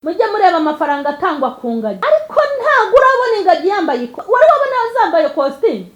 Mujye mureba amafaranga atangwa ku ngagi, ariko ntabwo urabona ingagi yambaye, wari wabona zambaye kositimu?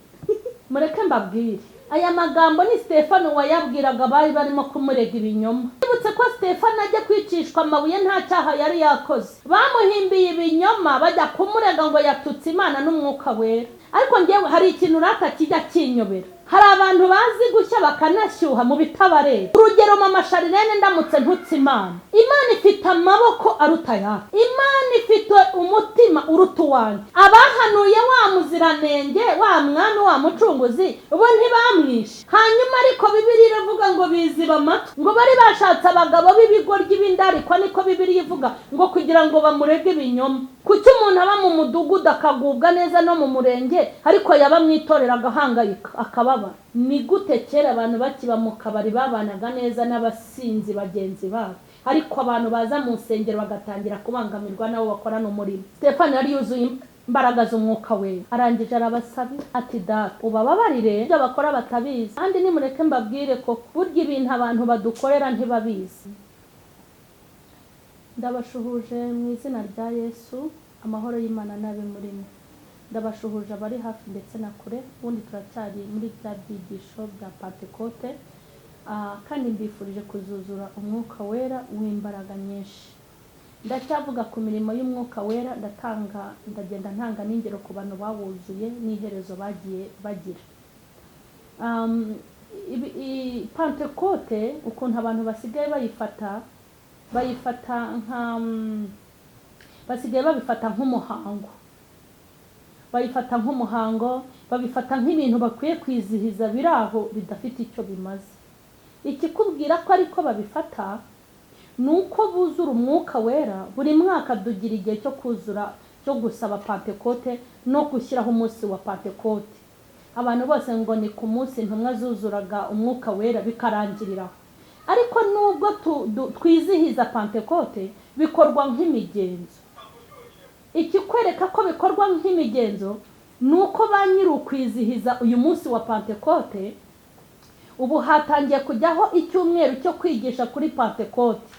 Mureke mbabwire, aya magambo ni Stefano wayabwiraga abari barimo kumurega ibinyoma. Twibutse ko Stefano ajya kwicishwa amabuye nta cyaha yari yakoze. Bamuhimbiye ibinyoma, bajya kumurega ngo yatutse Imana n'Umwuka Wera. Ariko ngewe hari ikintu rata kijya kinyobera. Hari abantu bazi gushya bakanashyuha mu bitabareba. Urugero, Mama Sharirene, ndamutse ntutse Imana, Imana ifite amaboko aruta ayacu, Imana ifite umutima uruta uwanjye. Abahanuye wa muziranenge, wa mwami, wa mucunguzi, bo ntibamwishe? Hanyuma ariko Bibiliya iravuga ngo biziba amatwi, ngo bari bashatse abagabo b'ibigoryi b'indarikwa, niko Bibiliya ivuga, ngo kugira ngo bamurege ibinyoma. Kuki umuntu aba mu mudugudu akagubwa neza, no mu murenge, ariko yaba mu itorero agahangayika, akababara? Ni gute kera abantu bakiba mu kabari babanaga neza n'abasinzi bagenzi babo, ariko abantu baza mu nsengero bagatangira kubangamirwa nabo bakorana umurimo? Stefano yari yuzuye imbaraga z'Umwuka Wera. Arangije arabasabira ati: "Data, ubababarire ibyo bakora batabizi." Kandi nimureke mbabwire ko burya ibintu abantu badukorera ntibabizi. Ndabashuhuje mu izina rya Yesu. Amahoro y'Imana n'abe muri mwe. Ndabashuhuje abari hafi ndetse na kure. Ubundi turacyari muri bya byigisho bya Pantekote, kandi mbifurije kuzuzura Umwuka Wera w'imbaraga nyinshi. Ndacyavuga ku mirimo y'Umwuka Wera. Ndatanga, ndagenda ntanga n'ingero ku bantu bawuzuye n'iherezo bagiye bagira. Pantekote, ukuntu abantu basigaye bayifata, bayifata nka basigaye babifata nk'umuhango, bayifata nk'umuhango, babifata nk'ibintu bakwiye kwizihiza biri aho bidafite icyo bimaze. Ikikubwira ko ariko babifata ni uko buzura Umwuka Wera buri mwaka. Dugira igihe cyo kuzura, cyo gusaba Pantekote no gushyiraho umunsi wa Pantekote. Abantu bose ngo ni ku munsi intumwa zuzuraga Umwuka Wera, bikarangiriraho. Ariko nubwo twizihiza Pantekote, bikorwa nk'imigenzo. Ikikwereka ko bikorwa nk'imigenzo ni uko ba nyiri ukwizihiza uyu munsi wa Pantekote, ubu hatangiye kujyaho icyumweru cyo kwigisha kuri Pantekote.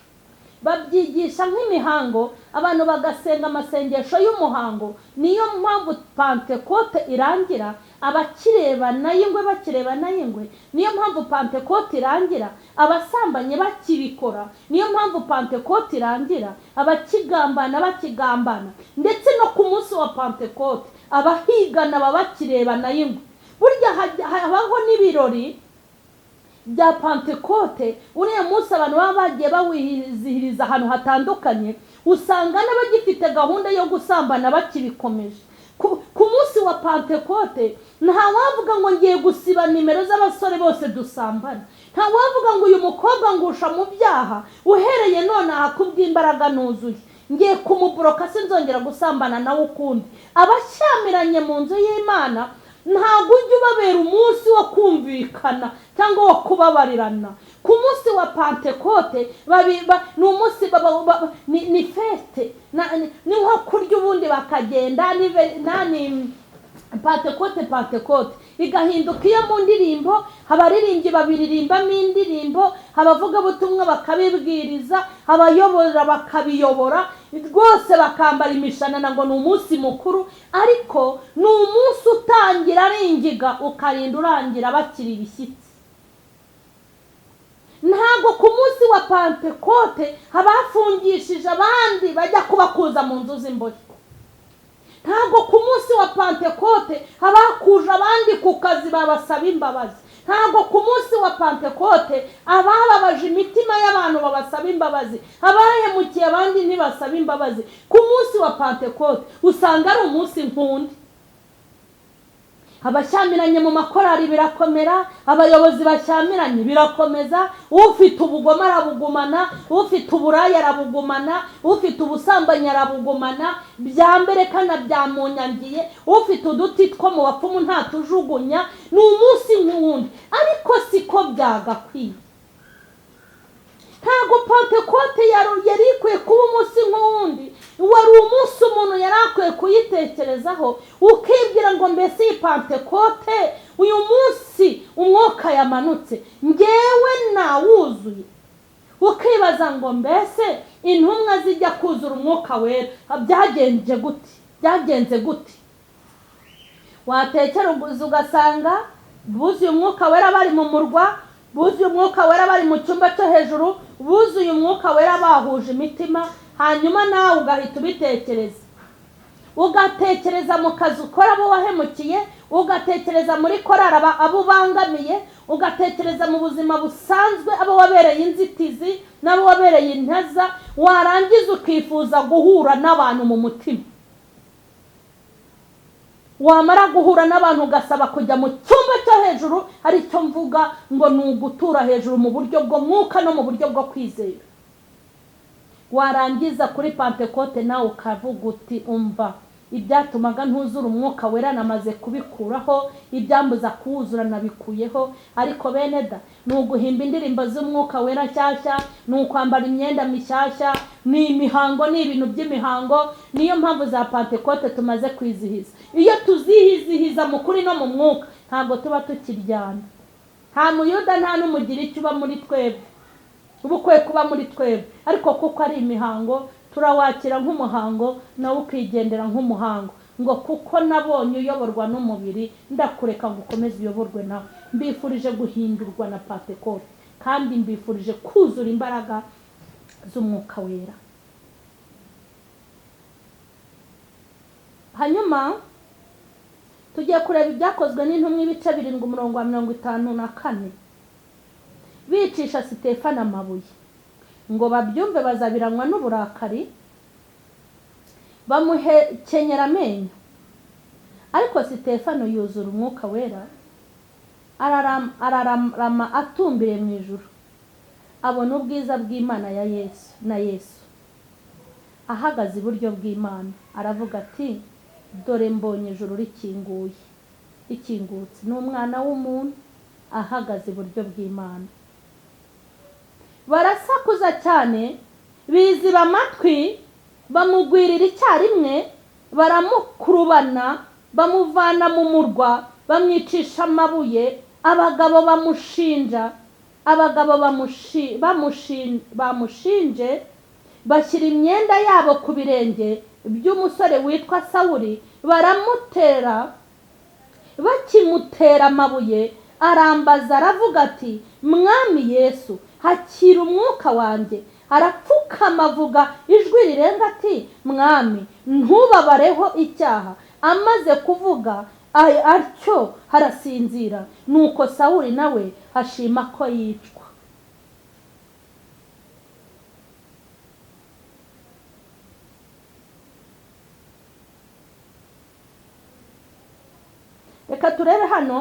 Babyigisha nk'imihango, abantu bagasenga amasengesho y'umuhango. Niyo mpamvu Pantekote irangira abakirebana y'ingwe bakirebana y'ingwe. Niyo mpamvu Pantekote irangira abasambanyi bakibikora. Niyo mpamvu Pantekote irangira abakigambana bakigambana. Ndetse no ku munsi wa Pantekote abahigana baba bakirebana y'ingwe. Burya habaho n'ibirori bya Pantekote. Uriya munsi abantu baba bagiye bawizihiriza ahantu hatandukanye, usanga n'abagifite gahunda yo gusambana bakibikomeje. Ku munsi wa Pantekote ntawavuga ngo ngiye gusiba nimero z'abasore bose dusambana. Ntawavuga ngo uyu mukobwa ngusha mu byaha, uhereye none aha kubw'imbaraga nuzuye ngiye kumuboroka, sinzongera gusambana nawe ukundi. Abashyamiranye mu nzu y'Imana ntabwo ujya ubabera umunsi wo kumvikana cyangwa wo kubabarirana. Ku munsi wa Pantekote ni umunsi ni fête, ni nko kurya ubundi bakagenda nani. Pantekote igahinduka iyo mu ndirimbo, abaririmbyi babiririmbamo indirimbo, abavugabutumwa bakabibwiriza, abayobora bakabiyobora, rwose bakambara imishanana ngo ni umunsi mukuru. Ariko ni umunsi utangira ari ingiga, ukarinda urangira bakiri ibishyitsi. Ntabwo ku munsi wa Pantekote abafungishije abandi bajya kubakuza mu nzu z'imbohe. Ntabwo ku munsi wa Pantekote abakuje abandi ku kazi babasaba imbabazi. Ntabwo ku munsi wa Pantekote abababaje imitima y'abantu babasaba imbabazi. Abahemukiye abandi ntibasaba imbabazi. Ku munsi wa Pantekote usanga ari umunsi nk'undi. Abashyamiranye mu makorari birakomera, abayobozi bashyamiranye birakomeza. Ufite ubugome arabugumana, ufite uburaya arabugumana, ufite ubusambanyi arabugumana, bya mbere kana byamunyangiye, ufite uduti two mu bapfumu ntatujugunya. Ni umunsi nk'uwundi, ariko siko byagakwiye. Ntabwo Pantekote yari ikwiye kuba umunsi nk'uwundi. Wari umunsi umuntu yari akwiye kuyitekerezaho, ukibwira ngo: "Mbese iyi Pantekote, uyu munsi Umwuka yamanutse, ngewe nawuzuye?" Ukibaza ngo mbese intumwa zijya kuzura umwuka wera byagenze gute? Byagenze gute? Watekereza ugasanga buzuye umwuka wera bari mu murwa, buzuye umwuka wera bari mu cyumba cyo hejuru, buzuye umwuka wera bahuje imitima. Hanyuma nawe ugahita ubitekereza, ugatekereza mu kazi ukora abo wahemukiye, ugatekereza muri korari abo ubangamiye, ugatekereza mu buzima busanzwe abo wabereye inzitizi n'abo wabereye intaza, warangiza ukifuza guhura n'abantu mu mutima. Wamara guhura n'abantu ugasaba kujya mu cyumba cyo hejuru, aricyo mvuga ngo ni ugutura hejuru mu buryo bwo mwuka no mu buryo bwo kwizera. Warangiza kuri Pantekote nawe ukavuga uti umva, ibyatumaga ntuzura umwuka wera namaze kubikuraho, ibyambuza kuwuzura nabikuyeho. Ariko bene da, ni uguhimba indirimbo z'umwuka wera nshyashya, ni ukwambara imyenda mishyashya, ni imihango, ni ibintu by'imihango. Niyo mpamvu za Pantekote tumaze kwizihiza. Iyo tuzihizihiza mu kuri no mu mwuka, ntabwo tuba tukiryana. Nta muyuda nta n'umugiriki uba muri twebwe, uba ukwiye kuba muri twebwe. Ariko kuko ari imihango, turawakira nk'umuhango, nawe ukigendera nk'umuhango, ngo kuko nabonye uyoborwa n'umubiri, ndakureka ngo ukomeze uyoborwe nawe. Mbifurije guhindurwa na Pantekote, kandi mbifurije kuzura imbaraga z'umwuka wera. Hanyuma tugiye kureba ibyakozwe n'intumwa ibice 7 umurongo wa 54. Bicisha Sitefano amabuye ngo babyumve bazabiranywa n'uburakari, bamuhekenyera amenyo. Ariko Sitefano yuzura umwuka wera, ararama atumbiriye mu ijuru, abona ubwiza bw'Imana ya Yesu na Yesu ahagaze iburyo bw'Imana, aravuga ati dore mbonye ijuru rikinguye, rikingutse, n'umwana w'umuntu ahagaze iburyo bw'Imana. Barasakuza cyane, biziba amatwi, bamugwirira icyarimwe, baramukurubana, bamuvana mu murwa, bamwicisha amabuye. Abagabo bamushinja, abagabo bamushinje bashyira imyenda yabo ku birenge by'umusore witwa Sawuli, baramutera, bakimutera amabuye. Arambaza aravuga ati Mwami Yesu, hakira umwuka wanjye. Arapfukama avuga ijwi rirenga ati Mwami, ntubabareho icyaha. Amaze kuvuga atyo harasinzira. Nuko Sawuli nawe ashima ko yicwa. Reka turebe hano.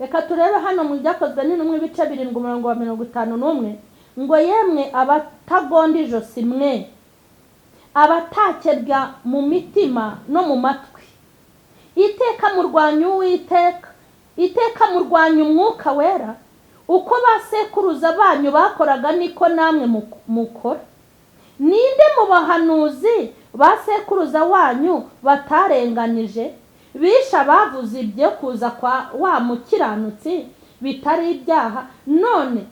Reka turebe hano mu byakozwe n'intumwa ibice 7 umurongo wa 51, ngo yemwe abatagonda ijosi mwe, abatakebwa mu mitima no mu matwi, iteka murwanya Uwiteka, iteka murwanya umwuka wera, uko basekuruza banyu bakoraga niko namwe mukora. Ninde mu bahanuzi basekuruza wanyu batarenganije, bisha bavuze ibyo kuza kwa wa mukiranutsi bitari ibyaha, none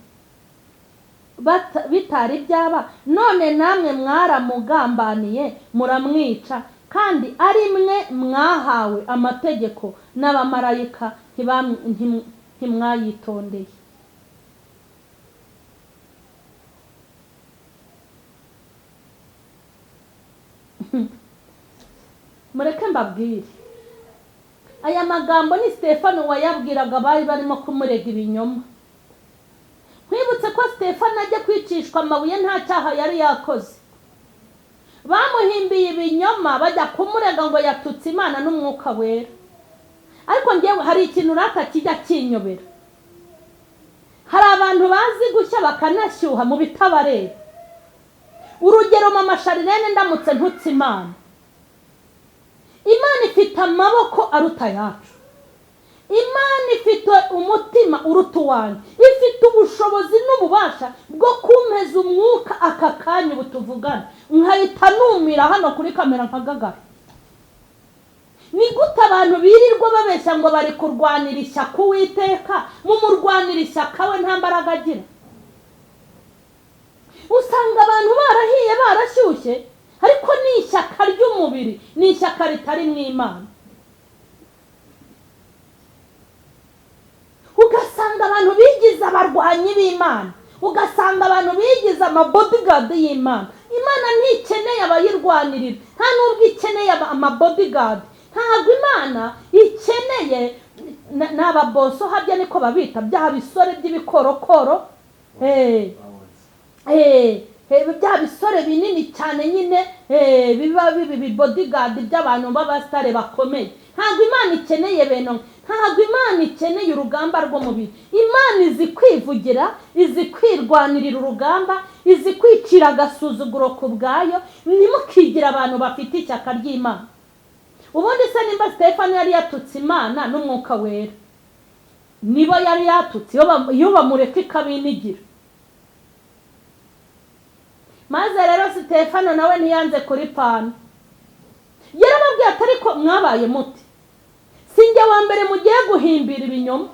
bitari byaba, none namwe mwaramugambaniye muramwica, kandi ari mwe mwahawe amategeko n'abamarayika ntimwayitondeye. Mureke mbabwire, aya magambo ni Stefano wayabwiraga bari barimo kumurega ibinyoma. Nkwibutse ko Stefano ajya kwicishwa amabuye nta cyaha yari yakoze. Bamuhimbiye ibinyoma bajya kumurega ngo yatutse Imana n'umwuka wera. Ariko ngewe hari ikintu rata kijya kinyobera. Hari abantu bazi gushya bakanashyuha mu bitabareba. Urugero mama Sharirene ndamutse ntutse Imana, Imana ifite amaboko aruta yacu, Imana ifite umutima uruta uwanjye, ifite ubushobozi n'ububasha bwo kumpeza umwuka aka kanya ubu tuvugana, nkahita numira hano kuri kamera nkagagara. Ni gute abantu birirwa babeshya ngo bari kurwanira ishyaka Uwiteka, mumurwanira ishyaka we nta mbaraga agira? Usanga abantu barahiye barashyushye, ariko ni ishyaka ry'umubiri, ni ishyaka ritari mu Imana. Ugasanga abantu bigize abarwanyi b'Imana, ugasanga abantu bigize amabodyguard y'Imana. Imana ntikeneye abayirwanirira, nta nubwo ikeneye amabodyguard. Ntabwo Imana ikeneye n'ababoso habya niko babita, bya bisore by'ibikorokoro, bya bisore binini cyane nyine, biba bibi bodyguard by'abantu b'abasitare bakomeye. Ntabwo Imana ikeneye beno, ntabwo Imana ikeneye urugamba rw'umubiri. Imana izi kwivugira, izi kwirwanirira urugamba, izi kwicira agasuzuguro ku bwayo. Ntimukigira abantu bafite ishyaka ry'Imana. Ubundi se nimba Stefano yari yatutse Imana n'Umwuka Wera, nibo yari yatutse, iyo bamureka ikabinigira. Maze rero Stefano nawe ntiyanze kuri pana, yarababwiye ati ariko mwabaye muti, sinjye wa mbere mugiye guhimbira ibinyoma,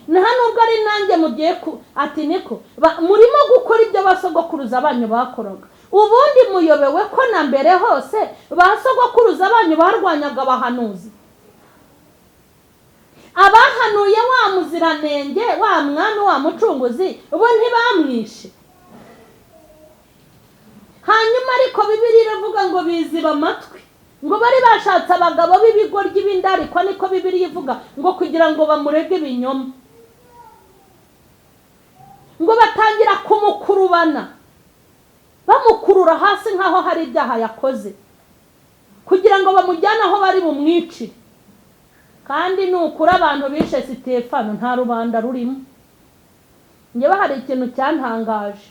nta nubwo ari nanjye mugiye ku ati niko murimo gukora ibyo basogokuruza banyu bakoraga. Ubundi muyobewe ko na mbere hose basogokuruza banyu barwanyaga abahanuzi, abahanuye wa muziranenge, wa mwami, wa mucunguzi, bo ntibamwishe. Hanyuma ariko Bibiliya iravuga ngo biziba amatwi, ngo bari bashatse abagabo b'ibigoryi b'indarikwa, niko Bibiliya ivuga, ngo kugira ngo bamurege ibinyoma, ngo batangira kumukurubana, bamukurura hasi nkaho hari ibyaha yakoze, kugira ngo bamujyane aho bari bumwicire. Kandi nukuri abantu bishe Stefano nta rubanda rurimo. Njyewe hari ikintu cyantangaje,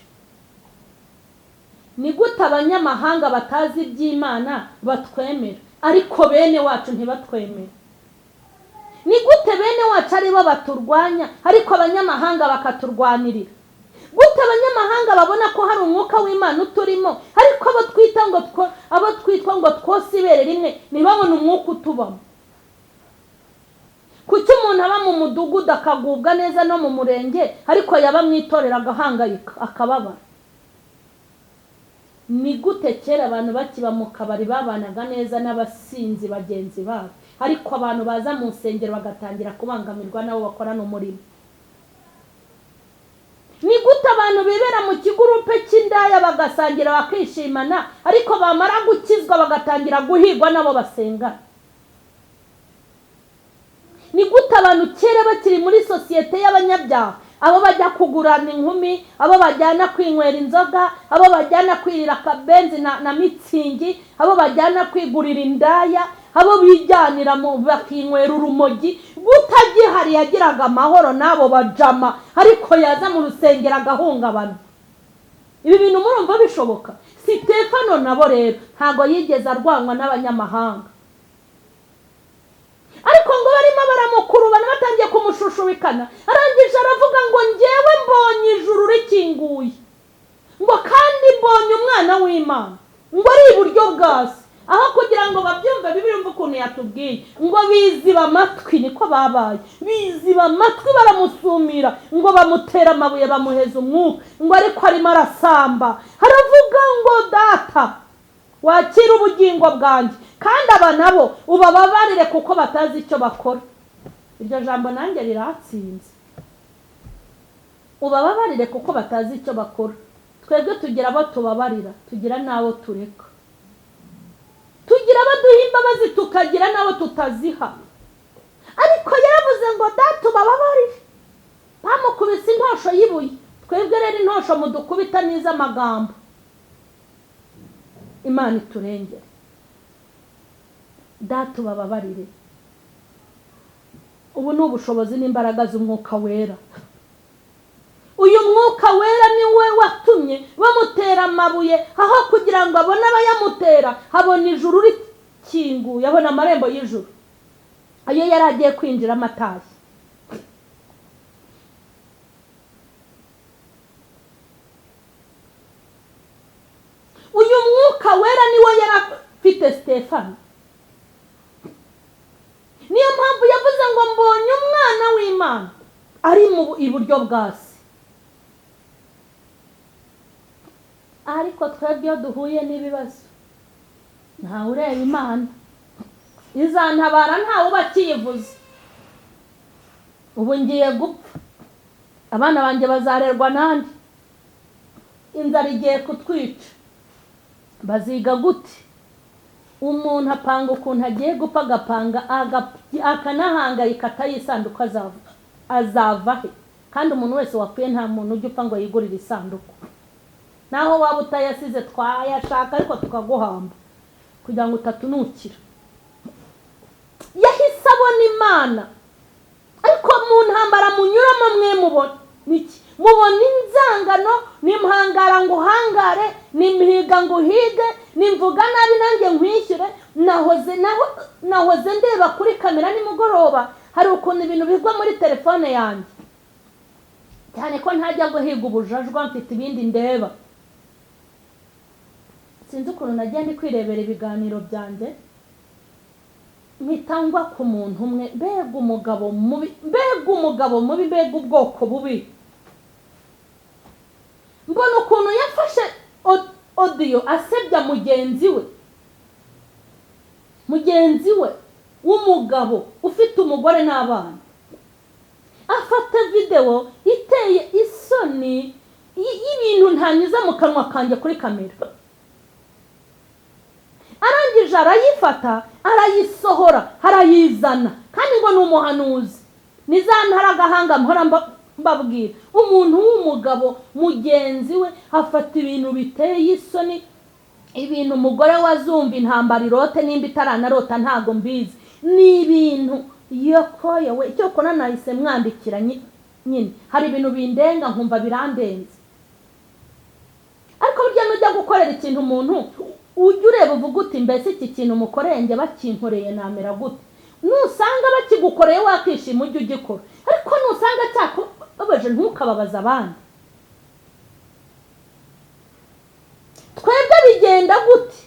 ni gute abanyamahanga batazi iby'Imana batwemera, ariko bene wacu ntibatwemere? Ni gute bene wacu aribo baturwanya, ariko abanyamahanga bakaturwanirira? Gute abanyamahanga babona ko hari umwuka w'Imana uturimo, ariko abo twitwa ngo twose ibere rimwe ntibabone umwuka utubamo? Kuki umuntu aba mu mudugudu akagubwa neza no mu murenge, ariko yaba mu itorero agahangayika akababara? Ni gute kera abantu bakiba mu kabari babanaga neza n'abasinzi bagenzi babo, ariko abantu baza mu nsengero bagatangira kubangamirwa nabo bakorana umurimo? Ni gute abantu bibera mu kigurupe cy'indaya bagasangira bakishimana, ariko bamara gukizwa bagatangira guhigwa nabo basenga? Ni gute abantu kera bakiri muri sosiyete y'abanyabyaha, abo bajya kugurana inkumi, abo bajyana kwinywera inzoga, abo bajyana kwirira akabenzi na mitsingi, abo bajyana kwigurira indaya, abo bijyanira mu bakinywera urumogi, gutagihari yagiraga amahoro n'abo bajama, ariko yaza mu rusengero agahungabana? Ibi bintu murumva bishoboka? Stefano nabo rero ntago yigeze arwanwa n'abanyamahanga, ariko ngo barimo baramukurubana batangiye kumushushubikana, arangije aravuga ngo njyewe mbonye ijuru rikinguye, ngo kandi mbonye umwana w'Imana ngo ari iburyo bwa se. Aho kugira ngo babyumve, Bibiliya umva ukuntu yatubwiye ngo biziba amatwi, niko babaye, biziba amatwi baramusumira, ngo bamutera amabuye bamuheza umwuka, ngo ariko arimo arasamba, aravuga ngo data wakira ubugingo bwanjye, kandi aba nabo ubababarire kuko batazi icyo bakora. Iryo jambo nanjye riratsinze, ubababarire kuko batazi icyo bakora. Twebwe tugira abo tubabarira, tugira n'abo tureka, tugira abo duha imbabazi, tukagira n'abo tutaziha. Ariko yaravuze ngo data ubababarire. Bamukubise intosho y'ibuye. Twebwe rero intosho mudukubita n'iz'amagambo. Imana iturengere, data ubababarire. Ubu ni ubushobozi n'imbaraga z'Umwuka Wera. Uyu Mwuka Wera ni we watumye bamutera amabuye, aho kugira ngo abone abayamutera, abona ijuru rikinguye, abona amarembo y'ijuru ayo yari agiye kwinjiramo atashye. Uyu Mwuka Wera ni we yari afite Stefano. Ari mu iburyo bwa se. Ariko twebwe iyo duhuye n'ibibazo ntawe ureba Imana, izantabara ntawe uba akiyivuze. Ubu ngiye gupfa, abana banjye bazarerwa nande, inzara igiye kutwica, baziga gute? Umuntu apanga ukuntu agiye gupfa, agapanga akanahangayika atayisanduku azava he? Kandi umuntu wese wapfuye nta muntu ujya upfa ngo yigurire isanduku. Naho waba utayasize twayashaka ariko tukaguhamba kugira ngo utatunukira. Yahise abona Imana. Ariko mu ntambara munyuramo mwe mubona iki? Mubona inzangano, nimpangara ngo uhangare, nimpiga ngo uhige, nimvuga nabi nanjye nkwishyure. Nahoze ndeba kuri kamera nimugoroba, hari ukuntu ibintu bigwa muri telefone yanjye, cyane ko ntajya guhiga ubujajwa, mfite ibindi ndeba. Sinzi ukuntu nagiye ndi kwirebera ibiganiro byanjye, mpita ngwa ku muntu umwe. Mbega umugabo mubi, mbega umugabo mubi, mbega ubwoko bubi. Mbona ukuntu yafashe audio asebya mugenzi we w'umugabo ufite umugore n'abana, afata video iteye isoni y'ibintu ntanyuza mu kanwa kanjye kuri kamera. Arangije arayifata, arayisohora, arayizana, kandi ngo ni umuhanuzi. Ni za ntaragahanga mpora mbabwira. Umuntu w'umugabo mugenzi we afata ibintu biteye isoni, ibintu umugore wazumva intambara irote, nimba itaranarota ntago mbizi, ni ibintu yokoyewe. Icyo kona nahise mwandikira nyine, hari ibintu bindenga nkumva birandenze. Ariko burya nujya gukorera ikintu umuntu, ujya ureba uvuga uti mbese iki kintu mukoreye njye bakinkoreye namera gute? Nusanga bakigukoreye wakishima ujye ugikora, ariko nusanga cyakubabaje ntukababaza abandi. Twebwe bigenda gute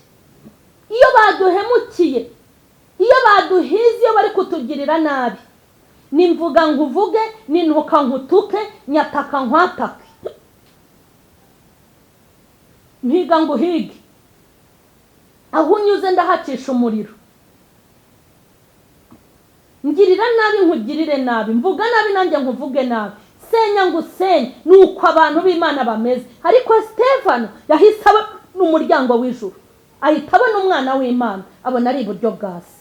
iyo baduhemukiye, iyo baduhize, iyo bari kutugirira nabi? Nimvuga nkuvuge, nintuka nkutuke, nyataka nkwatake, mpiga nguhige, aho unyuze ndahacisha umuriro, ngirira nabi nkugirire nabi, mvuga nabi nanjye nkuvuge nabi, senya ngusenye. Nuko abantu b'Imana bameze. Ariko Stefano yahise abona umuryango w'ijuru, ahita abona umwana w'Imana, abona ari iburyo bwa se.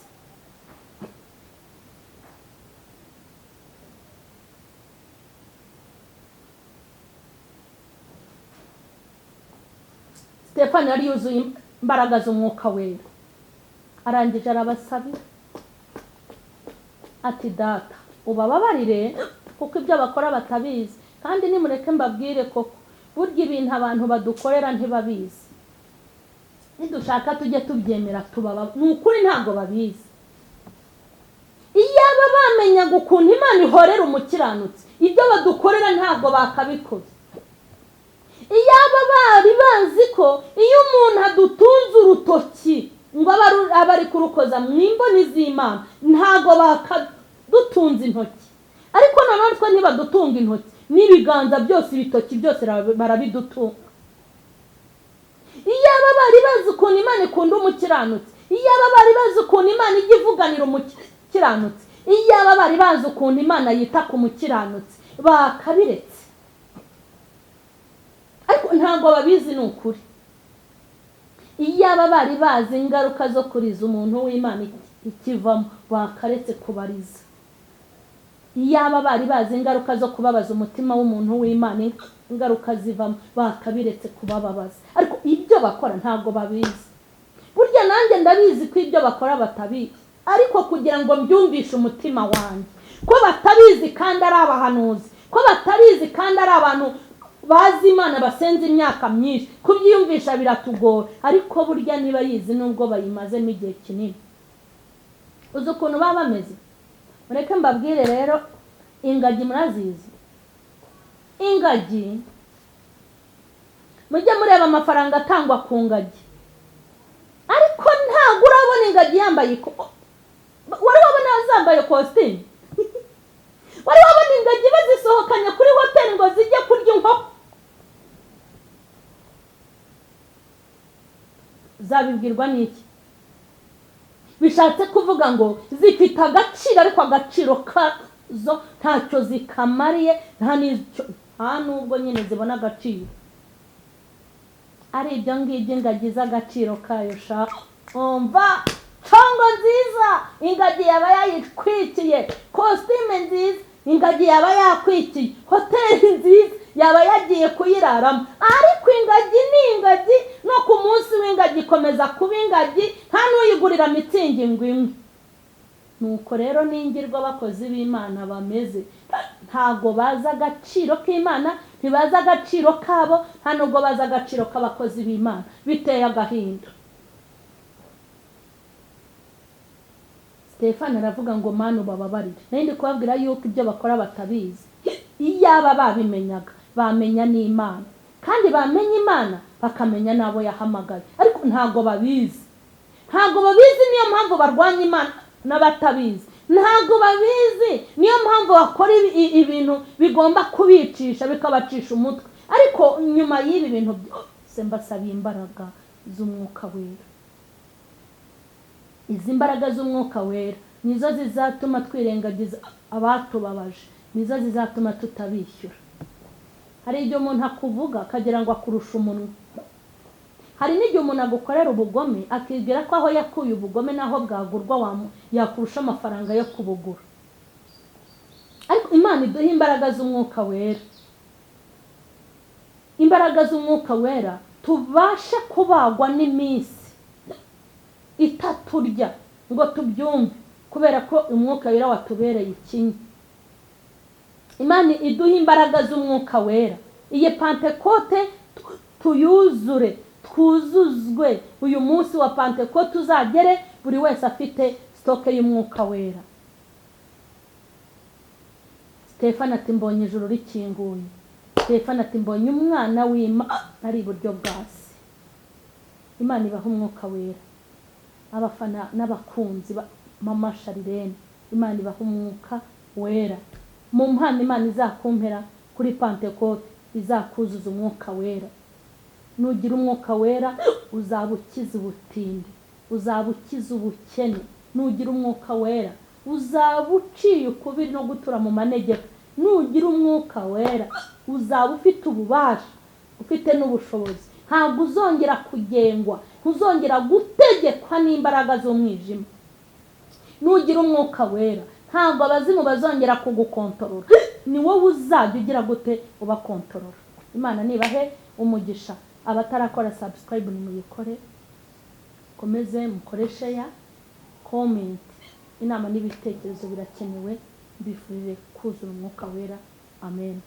Stefano yari yuzuye imbaraga z'umwuka wera. Arangije arabasabira ati data ubababarire kuko ibyo bakora batabizi. Kandi nimureke mbabwire koko, burya ibintu abantu badukorera ntibabizi. Nidushaka tujye tubyemera tubaba, ni ukuri ntabwo babizi. Iyaba bamenyaga ukuntu Imana ihorera umukiranutsi, ibyo badukorera ntabwo bakabikoze. Iyaba bari bazi ko iyo umuntu adutunze urutoki ngo aba ari kurukoza mu imboni z'Imana, ntabwo bakadutunze intoki. Ariko noneho twe ntibadutunga intoki, n'ibiganza byose, ibitoki byose barabidutunga. Iyaba bari bazi ukuntu Imana ikunda umukiranutsi, iyaba bari bazi ukuntu Imana ijya ivuganira umukiranutsi, iyaba bari bazi ukuntu Imana yita ku mukiranutsi, bakabiretse. Ariko ntabwo babizi, ni ukuri. Iyaba bari bazi ingaruka zo kuriza umuntu w'Imana ikivamo, bakaretse kubariza. Iyaba bari bazi ingaruka zo kubabaza umutima w'umuntu w'Imana, ingaruka zivamo, bakabiretse kubababaza. Ariko ibyo bakora ntabwo babizi. Burya nanjye ndabizi ko ibyo bakora batabizi, ariko kugira ngo mbyumvishe umutima wanjye ko batabizi kandi ari abahanuzi, ko batabizi kandi ari abantu bazi Imana basenze imyaka myinshi, kubyiyumvisha biratugora. Ariko burya niba yizi nubwo bayimazemo igihe kinini. Uzi ukuntu baba bameze? Mureke mbabwire rero, ingagi murazizi. Ingagi mujye mureba amafaranga atangwa ku ngagi, ariko ntabwo urabona ingagi yambaye, wari wabona zambaye kositimu? Wari wabona ingagi bazisohokanye kuri hoteli ngo zijye kurya inkoko? Zabibwirwa n'iki? Bishatse kuvuga ngo zifite agaciro, ariko agaciro kazo ntacyo zikamariye, nta nubwo nyine zibona agaciro. Ari ibyo ngibyo ingagi z'agaciro kayo sha. Umva congo nziza ingagi yaba yayitwikiye, kositime nziza ingagi yaba yakwikiye, hoteli nziza yaba yagiye kuyiraramo. Ariko ingagi ni ingagi, no ku munsi w'ingagi ikomeza kuba ingagi, nta n'uyigurira mitsingi ngo imwe. Nuko rero n'ingirwa abakozi b'Imana bameze, ntago bazi agaciro k'Imana, ntibazi agaciro kabo, nta nubwo bazi agaciro k'abakozi b'Imana. Biteye agahinda. Stefano aravuga ngo Mana ubababarire. Nari ndi kubabwira yuko ibyo bakora batabizi. Iyaba babimenyaga bamenya n'Imana, kandi bamenya Imana bakamenya n'abo yahamagaye, ariko ntago babizi. Ntago babizi, niyo mpamvu barwanya Imana n'abatabizi. Ntago babizi, niyo mpamvu bakora ibintu bigomba kubicisha bikabacisha umutwe. Ariko nyuma y'ibi bintu byose mbasabiye imbaraga z'umwuka wera. Izi mbaraga z'umwuka wera nizo zizatuma twirengagiza abatubabaje, nizo zizatuma tutabishyura. Hari igihe umuntu akuvuga akagira ngo akurusha umunwa. Hari n'igihe umuntu agukorera ubugome akibwira ko aho yakuye ubugome naho bwagurwa yakurusha amafaranga yo kubugura. Ariko Imana iduha imbaraga z'umwuka wera. Imbaraga z'umwuka wera tubashe kubagwa n'iminsi itaturya ngo tubyumve, kubera ko umwuka wera watubereye ikinya. Imana iduha imbaraga z'umwuka wera. Iyi Pantekote tuyuzure, twuzuzwe. Uyu munsi wa Pantekote uzagere buri wese afite stoke y'umwuka wera. Stefano ati mbonye ijuru rikinguye. Stefano ati mbonye umwana w'Imana ari iburyo bwa Se. Imana ibaha umwuka wera. Abafana n'abakunzi ba Mama Charlene, Imana ibaha umwuka wera. Mu mpano Imana izakumpera kuri Pantekote izakuzuza umwuka wera. Nugira umwuka wera uzaba ukiza ubutindi, uzaba ukiza ubukene. Nugira umwuka wera uzaba uciye ukubiri no gutura mu manegeka. Nugira umwuka wera uzaba ufite ububasha, ufite n'ubushobozi. Ntabwo uzongera kugengwa, ntuzongera gutegekwa n'imbaraga z'umwijima. Nugira umwuka wera ntabwo abazimu bazongera kugukontorora, ni wowe uzajya ugira gute ubakontorora. Imana nibahe umugisha. Abatarakora subscribe nimuyikore, komeze mukore share, comment. Inama n'ibitekerezo birakenewe. Mbifurije kuzura umwuka wera. Amen.